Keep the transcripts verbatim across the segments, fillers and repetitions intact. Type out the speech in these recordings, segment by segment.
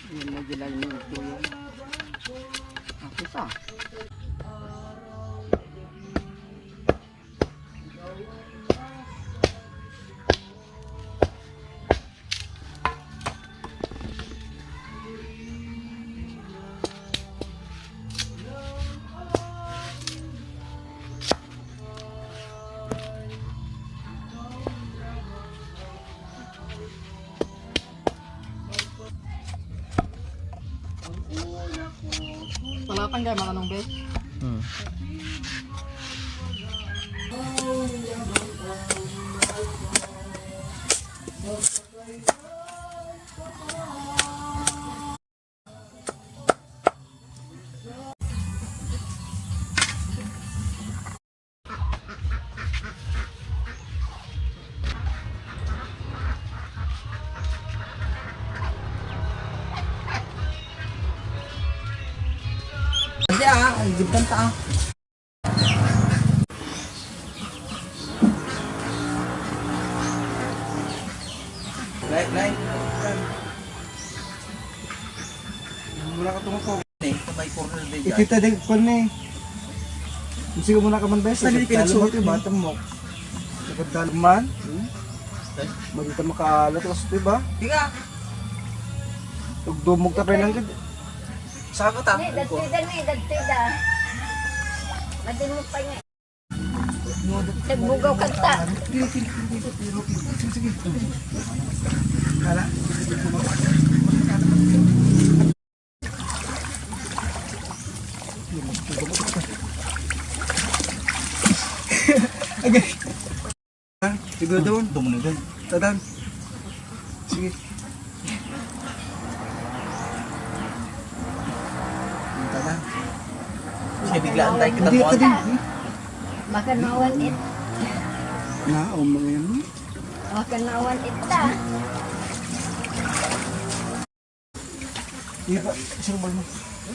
Yan na gilay ni Tuyo. Ako sa. Talatan kay makanong, be? Hmm. Kasi, ah, ang gibtan ta, ah. Light, light. Muna ka tungkol. Eh, sa may corner din dyan. Ikita din ko ni. Sige muna ka man, bes. Sa nilipin, Ikita so, mo, ito, bata mo. Ikita man. Hmm? Magita makaalat, kasi, diba? Di ka. Tugdumog ka pa lang gid. Saka ta. Ni, dagtida ni, dagtida. Madimog pa niya. Nagbugaw kanta. Sige, sige. Hala. Agay. Ha? Siguro doon. Doon muna doon. Tadan. Sige. Tadan. Sige, biglaan tayo kita. Hindi, tadan. Baka nawan it. Na, o, mga yan. Baka nawan it ta. Iya pa, sir, bal mo.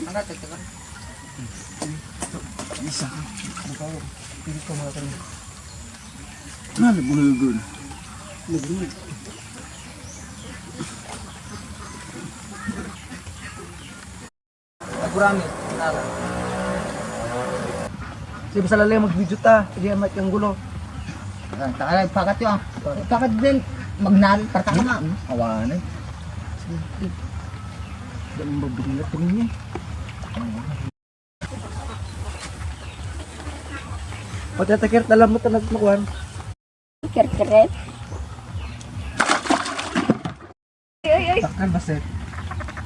Ang ratag ka. Isa ka. Ikaw, pili ka mga kanya. Ah, nagulugul. Nagulugul. Nagurami. Nara. Sige, basta lalay mag-video ta. Sige, ang mic ang gulo. Ah, taka lang, pakat yun, ah. Pakat din. Magnal, partak na. Hmm? Awa na eh. Sige, sige. Dami mabigyan na tingin niya eh. Pati atakir, alam mo, tanat mo, kuwan. Kirkiret. Oy, oy, oy. Takal, basit.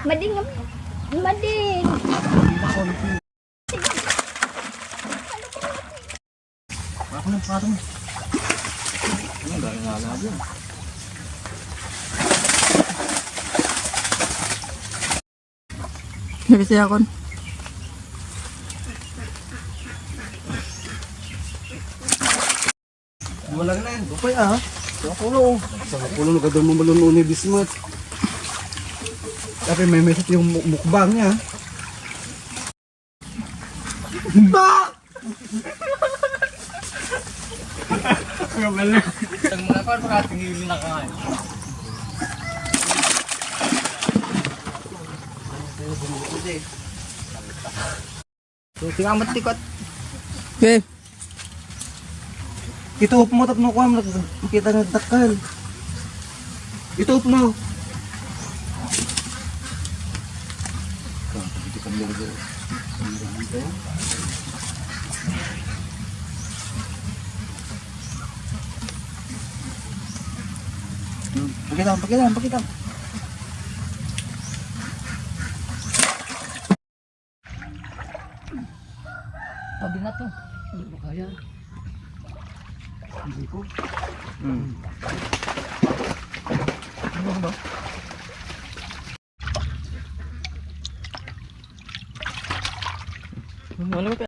Mading, mading. Ako ng patong. Ano, dahil nga lang yun. Kasi ako. Wala na yan. Dupay, ah. Sa kulo. Sa kulo, nagadal mo malunod ni Bismuth. Tapi may message yung mu-, mukbang niya. Ba! Ang mga pa, pagkatingin na ka. So, tingnan mo, tikot. Okay. Ituop mo tapno kuan, makita nga dakkel. Ituop mo. Pakita, pakita, pakita. Tabi na to. Hindi ko kaya. Hindi ko. Hmm. Ano ba? Ano ba?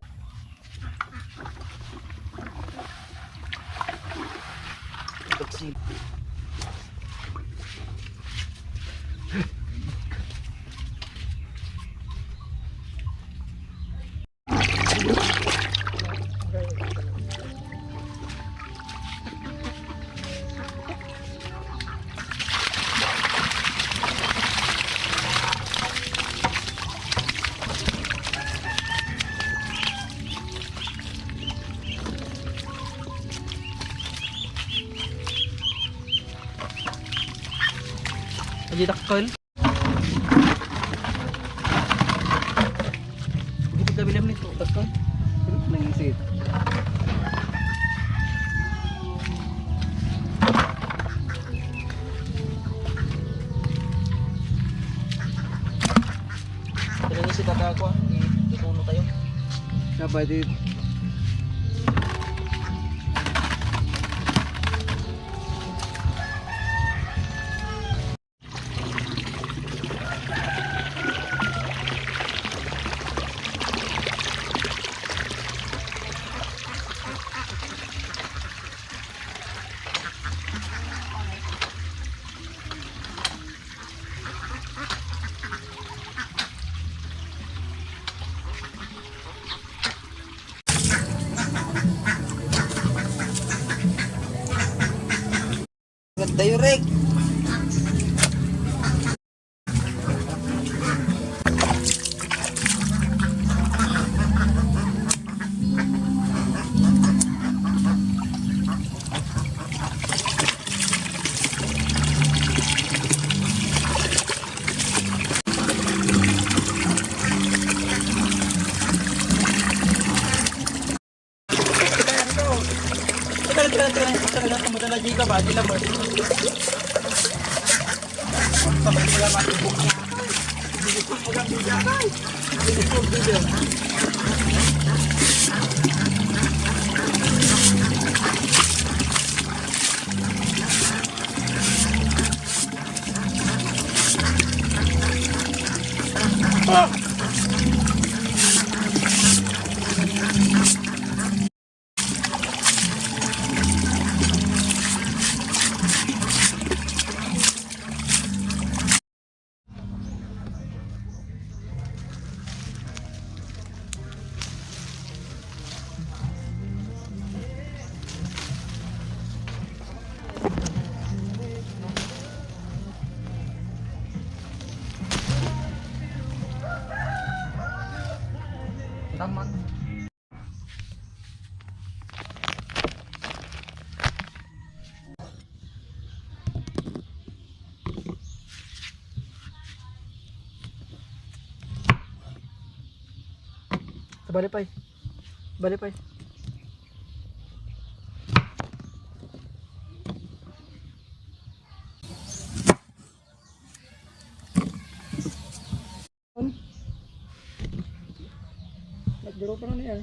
Di dakkel. Di pagkabilang nito, dakkel. Nang isit. Pero yung si Tata ko, ah, itutulo tayo. Siya pwede. Direct. Teka lang, teka lang, teka lang, teka lang, teka lang, teka lang, teka lang, teka lang, teka lang, teka lang. Taman. Bali pay. Bali pay. Nagduro pa na niya.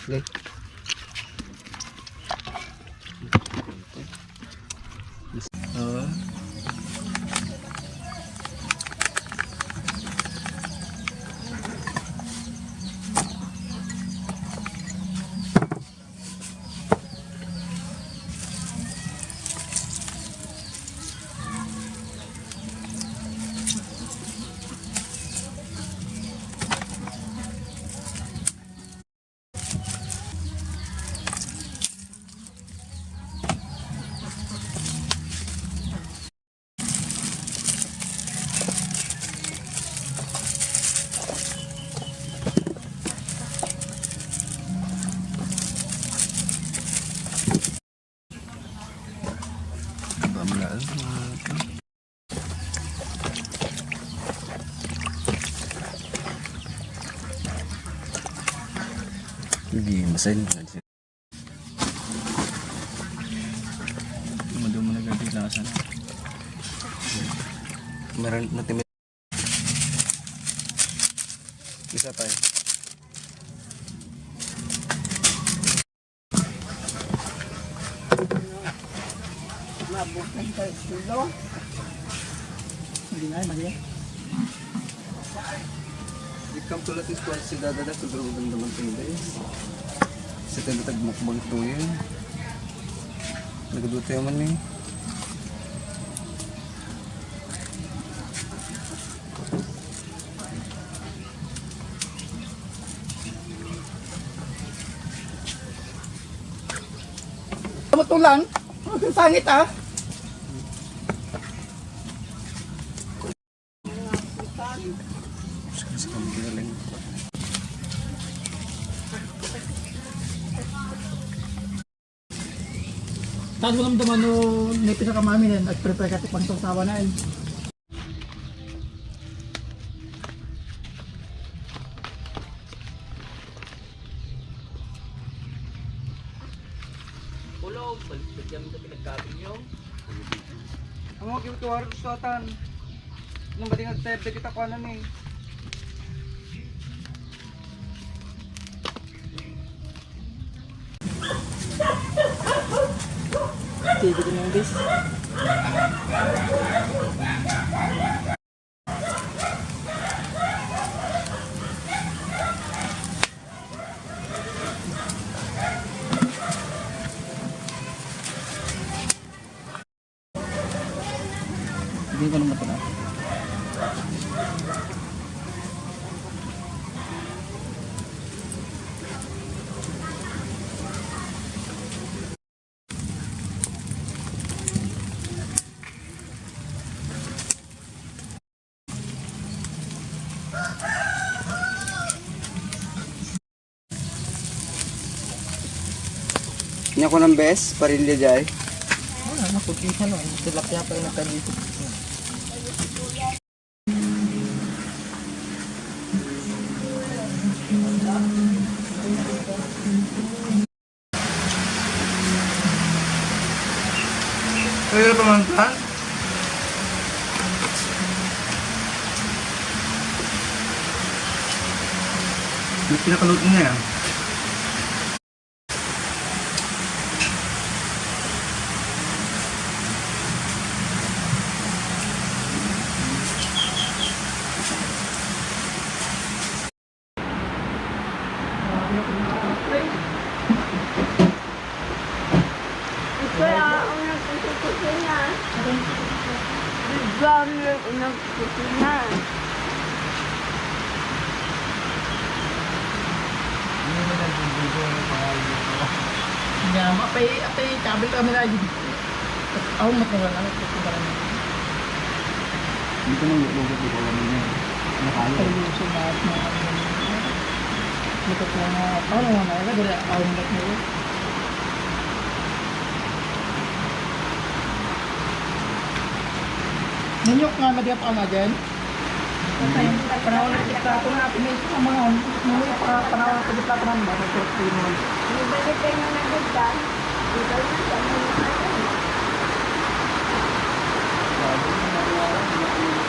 Okay. Oo. Pamlaan, mga Sige, masahin mo. Maduma na gabi lasa na. Meron na timi-, isa pa eh. Mabot na yung kilo. Hindi nga, mali. Welcome to Latis Kwan si Dada na, sobrang ganda man tayo, guys. Sa tayo tagmukbang to yun. Nagaduto naman eh. Kulang. Sangit, ah. Tapos walang damano, nipis ka mami na, nag-prepare ka ti pangsawsawan na, eh. Ulo, balik-balik kami sa pinagkabit niyo. Ang mga kiwari gusto atan. Nung bating nagtebe kita kuanan eh. Sige din yung bis. Hindi ko naman pala. Nya ko ng bes, parilya jay. Wala na, puti siya, no? Tilapia pa rin ang tabi. Kaya pa man tan? Yung pinakaluto niya yan. Ikaw ang nagkukusina. Bigla ang nagkukusina. Hindi, apay, apay, kabil kami lagi. Aw, mat na wala, mat na wala. Dito nang luto ko, alam niya. Nakalo. Ay, yung sumahat na, ano, luto ko nga, paano nga na, wala, aw, mat na wala. Nanyok nga, madiap ang agen. Panahon na kita, kung natin may mga, mga pa-, panahon na kita, panahon na kita. May budget kayo na nagdagdag? Ikaw na sa mga ano.